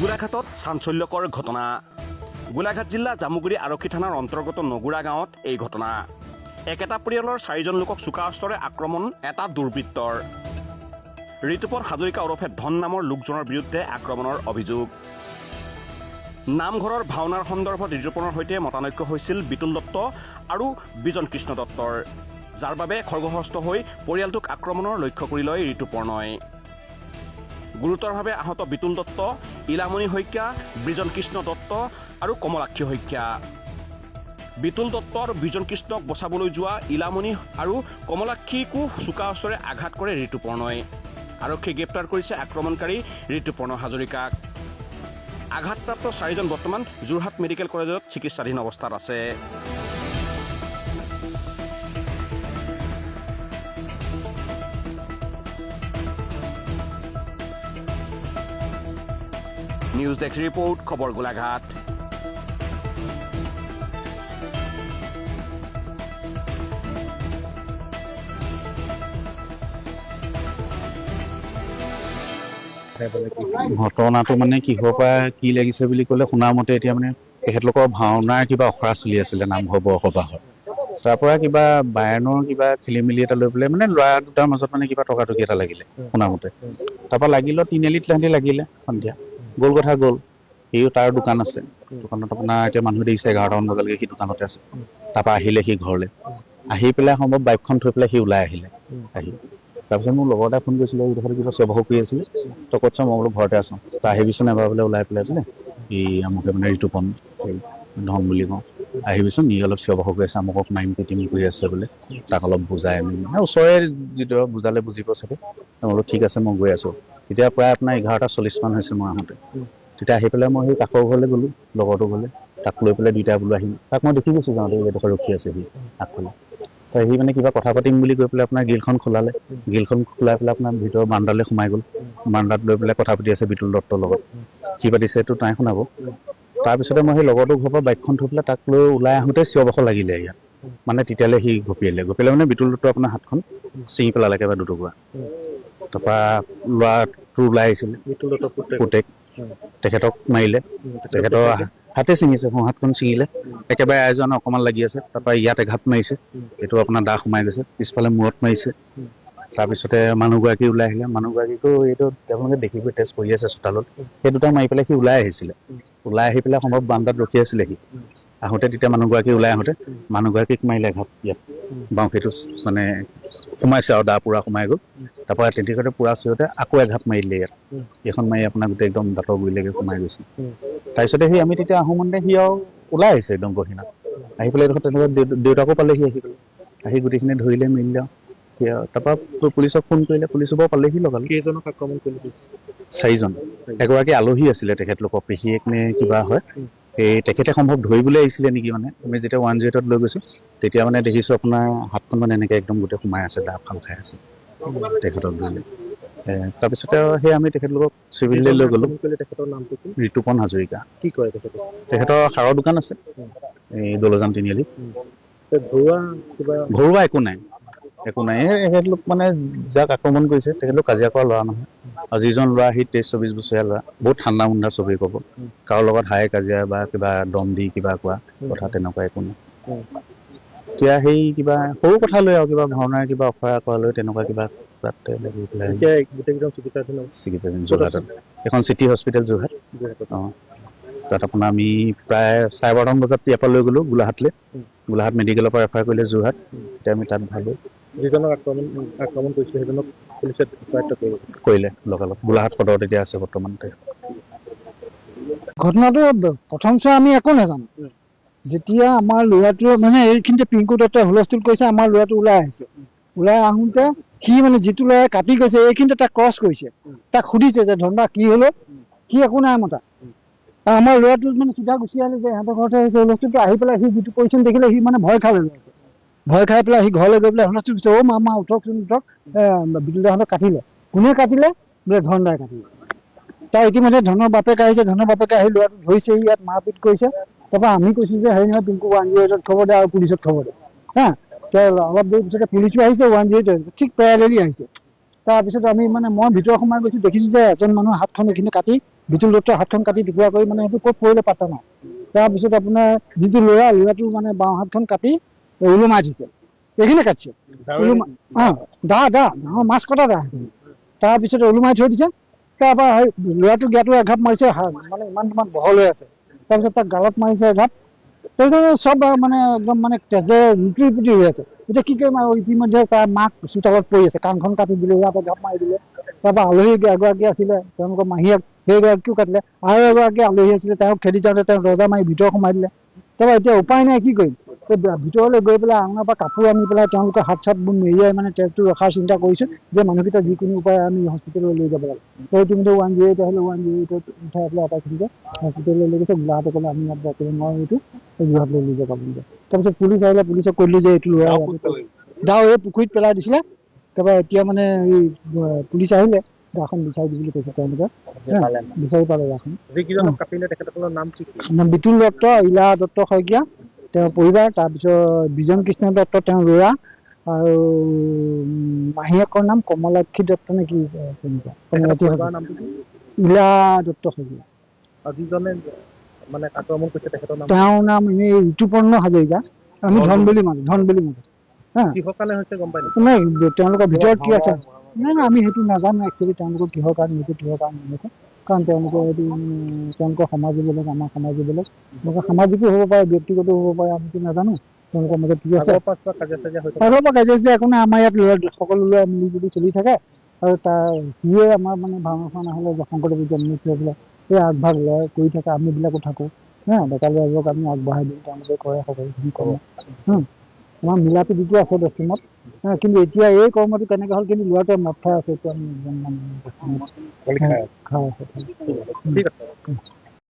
গোলাঘাটত চাঞ্চল্যকৰ ঘটনা। গোলাঘাট জিলা জামুগুৰি আৰক্ষী থানাৰ অন্তৰ্গত নগুৰা গাঁৱত এই ঘটনা। একেটা পৰিয়ালৰ চাৰিজন লোকক চোকা অস্ত্ৰৰে আক্ৰমণ এটা দুৰ্বৃত্তৰ। ঋতুপন হাজৰিকা ওৰফে ধন নামৰ লোকজনৰ বিৰুদ্ধে আক্ৰমণৰ অভিযোগ। নামঘৰৰ ভাওনাৰ সন্দৰ্ভত ঋতুপনৰ সৈতে মতানৈক্য হৈছিল বিতুল দত্ত আৰু বিজন কৃষ্ণ দত্তৰ, যাৰ বাবে খৰ্গহস্ত হৈ পৰিয়ালটোক আক্ৰমণৰ লক্ষ্য কৰি লয় ঋতুপৰ্ণই। গুৰুতৰভাৱে আহত বিতুল দত্ত, ইলামণি শইকীয়া, বিজন কৃষ্ণ দত্ত আৰু কমলাক্ষী শইকীয়া। বিতুল দত্ত আৰু বিজন কৃষ্ণক বচাবলৈ যোৱা ইলামণি আৰু কমলাক্ষীকো চোকা অস্ত্ৰৰে আঘাত কৰে ঋতুপৰ্ণই। আৰক্ষীয়ে গ্ৰেপ্তাৰ কৰিছে আক্ৰমণকাৰী ঋতুপৰ্ণ হাজৰিকাক। আঘাতপ্ৰাপ্ত চাৰিজন বৰ্তমান যোৰহাট মেডিকেল কলেজত চিকিৎসাধীন অৱস্থাত আছে। নিউজ ডেস্ক ৰিপৰ্ট, খবৰ গোলাঘাট। ঘটনাটো মানে কিহৰ পৰা কি লাগিছে বুলি ক'লে, শুনা মতে এতিয়া মানে তেখেতলোকৰ ভাওনাৰ কিবা অখৰা চলি আছিলে নামঘৰ বৰসবাহত। তাৰ পৰা কিবা বায়নৰ কিবা খেলি মেলি এটা লৈ পেলাই মানে ল'ৰা দুটাৰ মাজত মানে কিবা তৰ্কাতৰ্কি এটা লাগিলে শুনা মতে। তাৰপৰা লাগিল তিনিআলিত তাহাঁতি লাগিলে সন্ধিয়া। গ'ল কথা গ'ল। সিও তাৰ দোকান আছে, দোকানত আপোনাৰ এতিয়া মানুহ দেখিছে 11টামান বজালৈকে সি দোকানতে আছে। তাৰপৰা আহিলে সি ঘৰলৈ, আহি পেলাই সম্ভৱ বাইকখন থৈ পেলাই সি ওলাই আহিলে। আহি তাৰপিছত মোৰ লগৰ এটাই ফোন কৰিছিলে, এইডোখৰত কিবা চিঞৰ বাখৰ কৰি আছিলে, তই ক'ত আছ? মই বোলো ঘৰতে আছোঁ। তই আহিবিচোন এবাৰ বোলে ওলাই পেলাই বোলে, ই আমুকে মানে ঋতুপন এই ধন বুলি কওঁ, আহিবিচোন, ই অলপ চিঞৰ বাখৰ কৰি আছে, আমুকক মাৰিম পিটিম কৰি আছে বোলে, তাক অলপ বুজাই মেলি, মানে ওচৰে যিটো বুজালে বুজিব চাগে। মই বোলো ঠিক আছে, মই গৈ আছোঁ। তেতিয়া প্ৰায় আপোনাৰ 11:40মান হৈছে মই আহোঁতে। তেতিয়া আহি পেলাই মই সেই কাষৰ ঘৰলৈ গ'লোঁ, লগৰটো ঘৰলৈ, তাক লৈ পেলাই দুইটা বোলো আহিম। তাক মই দেখি গৈছোঁ যাওঁতে, এইডোখৰ ৰখি আছে সি আগফালে। তো সি মানে কিবা কথা পাতিম বুলি কৈ পেলাই আপোনাৰ গ্ৰিলখন খোলালে। গ্ৰিলখন খোলাই পেলাই আপোনাৰ ভিতৰৰ বাৰাণ্ডালৈ সোমাই গ'ল। বাৰাণ্ডাত লৈ পেলাই কথা পাতি আছে বিতুল দত্তৰ লগত। কি পাতিছে এইটো তাই শুনাব। তাৰপিছতে মই সেই লগৰটোৰ ঘৰৰ পৰা বাইকখন থৈ পেলাই তাক লৈ ওলাই আহোঁতে চিঞৰ বাখৰ লাগিলে ইয়াত। মানে তেতিয়ালৈ সি ঘপিয়ালে, ঘপিয়ালে মানে বিতুল দত্তৰ আপোনাৰ হাতখন ছিঙি পেলালে একেবাৰে দুটুকুৰা। তাৰপৰা ল'ৰাটো ওলাই আহিছিলে, বিতুল দত্তৰ পুতেক, পুতেক, তেখেতক মাৰিলে। তেখেতৰ হাতে ছিঙিছে, সোঁ হাতখন ছিঙিলে একেবাৰে। আয়োজন অকণমান লাগি আছে। তাৰপৰা ইয়াত এঘাত মাৰিছে, এইটো আপোনাৰ দা সোমাই গৈছে। পিছফালে মূৰত মাৰিছে। তাৰপিছতে মানুহগৰাকী ওলাই আহিলে। মানুহগৰাকীকো এইটো তেওঁলোকে দেখিবই তেজ পৰি আছে চোতালত। সেই দুটা মাৰি পেলাই সি ওলাই আহিছিলে। ওলাই আহি পেলাই সম্ভৱ বাৰাণ্ডাত ৰখি আছিলে। সি আহোঁতে তেতিয়া মানুহগৰাকী ওলাই আহোঁতে মানুহগৰাকীক মাৰিলে এঘাত ইয়াত, বাওঁখেটো মানে সোমাইছে আৰু দা পুৰা সোমাই গ'ল। তাৰপৰা তেনেকুৱাতে পুৰা চিঞৰতে আকৌ এঘাত মাৰি দিলে ইয়াত। এইখন মাৰি আপোনাৰ গোটেই একদম দাঁতৰ গুৰিলৈকে সোমাই গৈছে। তাৰপিছতে সি আমি তেতিয়া আহোঁ মানে সি আৰু ওলাই আহিছে একদম গহিনাত। আহি পেলাই এইডোখৰ তেনেকুৱা দেউতাকো পালেহি আহি পেলাই, আহি গোটেইখিনি ধৰিলে মেলিলে আৰু সি আৰু তাৰপৰা পুলিচক ফোন কৰিলে, পুলিচো বাৰু পালেহি লগালগ। কেইজনক আক্ৰমণ কৰিলে? চাৰিজন। এগৰাকী আলহী আছিলে তেখেতলোকৰ, পেহীয়েক নে কিবা হয়। সেই তেখেতে সম্ভৱ ধৰিবলৈ আহিছিলে নেকি। মানে আমি যেতিয়া 108ত লৈ গৈছোঁ তেতিয়া মানে দেখিছোঁ আপোনাৰ হাতখন মানে এনেকৈ একদম গোটেই সোমাই আছে, দা ফাল খাই আছে। তেখেতক ধৰিলে। তাৰপিছতে আৰু সেই আমি তেখেতলোকক চিভিললৈ লৈ গ'লোঁ। আক্ৰমণ কৰিলে তেখেতৰ নামটো কি? ঋতুপন হাজৰিকা। কি কৰে তেখেতে? তেখেতৰ সাৰৰ দোকান আছে এই দলজান তিনিআলি। ঘৰুৱা কিবা? ঘৰুৱা একো নাই, একো নাই। এই তেখেতলোক মানে যাক আক্ৰমণ কৰিছে তেখেতলোক কাজিয়া কৰা ল'ৰা নহয়। আৰু যিজন ল'ৰা সি 23-24 বছৰীয়া ল'ৰা, বহুত ঠাণ্ডা মুণ্ডা, চবেই ক'ব। কাৰো লগত হাই কাজিয়া বা কিবা দম দি কিবা কোৱা কথা তেনেকুৱা একো নাই। এতিয়া সেই কিবা সৰু কথা লৈ আৰু কিবা ভাওনাৰ কিবা অখৰা কৰা লৈ তেনেকুৱা কিবা তাতে লাগি পেলাই। এতিয়া গোটেইকেইজন চিকিৎসাধীন অৱস্থাত? চিকিৎসাধীন যোৰহাটত, এখন চিটি হস্পিটেল যোৰহাট। যোৰহাটত। অঁ, তাত আপোনাৰ আমি প্ৰায় 12:30মান বজাত ইয়াৰ পৰা লৈ গ'লোঁ গোলাঘাটলৈ। গোলাঘাট মেডিকেলৰ পৰা ৰেফাৰ কৰিলে যোৰহাট। এতিয়া আমি তাত ভালোঁ। যিজনক আক্ৰমণ কৰিছিলে সেইজনক পুলিচে কৰায়ত্ব কৰিব কৰিলে লগালগ। গোলাঘাট সদৰত এতিয়া আছে বৰ্তমান। ঘটনাটো প্ৰথম চোৱা আমি একো নাজানো। যেতিয়া আমাৰ ল'ৰাটোৱে মানে এইখিনিতে পিংকু দত্তই হুলস্থুল কৰিছে, আমাৰ ল'ৰাটো ওলাই আহিছে। ওলাই আহোঁতে সি মানে যিটো ল'ৰাই কাটি গৈছে এইখিনিতে তাক ক্ৰছ কৰিছে। তাক সুধিছে যে ধনদা কি হ'ল, সি একো নাই মতা। আমাৰ ল'ৰাটো মানে চিধা গুচি আহিলে যে ইহঁতৰ ঘৰতে হৈছে হুলস্থুলটো। আহি পেলাই সি যিটো পজিশ্যন দেখিলে সি মানে ভয় খালে। ল'ৰাটো ভয় খাই পেলাই সি ঘৰলৈ গৈ পেলাই হুলস্থুল কৰিছে, অ' মামা উঠকচোন উঠক, বিতুলদাহঁতক কাটিলে। কোনে কাটিলে? বোলে ধনদাই কাটিলে। তাৰ ইতিমধ্যে ধনৰ বাপেক আহিছে। ধনৰ বাপেকে আহি ল'ৰাটো ধৰিছে, ইয়াত মাৰপিট কৰিছে। তাৰপৰা আমি কৈছোঁ যে হেৰি নহয় পিংকু, 108ত খবৰ দে আৰু পুলিচত খবৰ দে। হা, অলপ দেৰি পিছতে পুলিচো আহিছে, 108 ঠিক পেৰালেলি আহিছে। তাৰপিছত আমি মানে মই ভিতৰত সোমাই গৈছোঁ, দেখিছোঁ যে এজন মানুহৰ হাতখন এইখিনি কাটি, বিতুল দত্তৰ হাতখন কাটি টুকুৰা কৰি মানে সেইটো ক'ত পৰিলে পাত্তা নাই। তাৰপিছত আপোনাৰ যিটো ল'ৰা, ল'ৰাটো মানে বাওঁ হাতখন কাটি ওলোমাই থৈছে, এইখিনি কাটিছে। অঁ, দা দা ডাঙৰ মাছ কটা দা সেইখিনি। তাৰপিছত ওলোমাই থৈ দিছে। তাৰপৰা সেই ল'ৰাটোৰ গাটো এঘাপ মাৰিছে, মানে ইমান ইমান বহল হৈ আছে। তাৰপিছত তাক গালত মাৰিছে এঘাপ। তাৰপিছত চব আৰু মানে একদম মানে তেজে লুতুৰি পুতুৰি হৈ আছে। এতিয়া কি কৰিম আৰু, ইতিমধ্যে তাৰ মাক চোতালত পৰি আছে, কাণখন কাটি দিলে, ইয়াত এঘাপ মাৰি দিলে। তাৰপৰা আলহী এগৰাকী আছিলে, তেওঁলোকৰ মাহীয়েক, সেইগৰাকীও কাটিলে। আৰু এগৰাকী আলহী আছিলে, তেওঁক খেদি যাওঁতে তেওঁক দৰ্জা মাৰি ভিতৰ সোমাই দিলে। তাৰপৰা এতিয়া উপায় নাই, কি কৰিম। এই ভিতৰলৈ গৈ পেলাই আঙনাৰ পৰা কাপোৰ আনি পেলাই তেওঁলোকৰ হাত চাতবোৰ মেৰিয়াই মানে তেজটো ৰখাৰ চিন্তা কৰিছোঁ যে মানুহকেইটা যিকোনো উপায়ে আমি হস্পিটেললৈ লৈ যাব লাগে। তো ইতিমধ্যে 108 আহিলে, 108ত উঠাই পেলাই আটাইখিনিকে হস্পিটেললৈ লৈ গৈছে। গোলাঘাটে ক'লে আমি ইয়াত যাব নোৱাৰোঁ, এইটো যোৰহাটলৈ লৈ যাব আপোনালোকে। তাৰপিছত পুলিচ আহিলে, পুলিচক কৈ দিলোঁ যে এইটো ল'ৰা দাও এই পুখুৰীত পেলাই দিছিলে। তাৰপৰা এতিয়া মানে এই পুলিচ আহিলে, দাখন বিচাৰি দিবলৈ কৈছে তেওঁলোকে, বিচাৰি পালে দাখন। যিকেইজনক কাটিলে তেখেতসকলৰ নাম কি কি? বিতুল দত্ত, ইলা দত্ত শইকীয়া তেওঁৰ পৰিবাৰ, তাৰপিছত বিজন কৃষ্ণ দত্ত তেওঁৰ ল'ৰা, আৰু মাহীয়েকৰ নাম কমলাক্ষী দত্ত নে কি তেনেকুৱা, তেখেতৰ কমলাক্ষী পৰিবাৰৰ নামটো কি? ইলা দত্ত শইকীয়া। আৰু যিজনে মানে আক্ৰমণ কৰিছে তেখেতৰ নাম? তেওঁৰ নাম এনেই ঋতুপৰ্ণ হাজৰিকা, আমি ধন বুলি মাতো, ধন বুলি মাতো। কিহৰ কাৰণে হৈছে গম পাই নেকি? নাই, তেওঁলোকৰ ভিতৰত কি আছে নাই নাই আমি সেইটো নাজানো একচুৱেলি, তেওঁলোকৰ কিহৰ কাৰণে হৈছে, কিহৰ কাৰণে হৈছে। কাৰণ তেওঁলোকৰ এইটো তেওঁলোকৰ সমাজো বেলেগ, আমাৰ সমাজো বেলেগ। তেওঁলোকৰ সামাজিকো হ'ব পাৰে, ব্যক্তিগতো হ'ব পাৰে, আমিতো নাজানো তেওঁলোকৰ মাজত কি আছে। আগৰ পৰা কিবা কাজিয়া চাজিয়া হৈ থকা? আগৰ পৰা কাজিয়া চাজিয়া একো নাই, আমাৰ ইয়াত ল'ৰা সকলো ল'ৰা মিলি জুলি চলি থাকে। আৰু তাৰ সিয়ে আমাৰ মানে ভাওনা চাওনা হ'লে শংকৰদেৱ জন্ম পেলাই সেই আগভাগ লয়, কৰি থাকে, আমিবিলাকো থাকোঁ। হা, ডেকা ল'ৰাবোৰক আমি আগবঢ়াই দিওঁ, তেওঁলোকে কৰে সকলোখিনি কৰ্ম। আমাৰ মিলা প্ৰীতিটো আছে দস্তুমত। হা, কিন্তু এতিয়া এই কৰ্মটো কেনেকৈ হ'ল, কিন্তু ল'ৰাটোৱে মদ খাই আছে, এইটো আমি একদম মানে খাই খাই আছে। ঠিক আছে।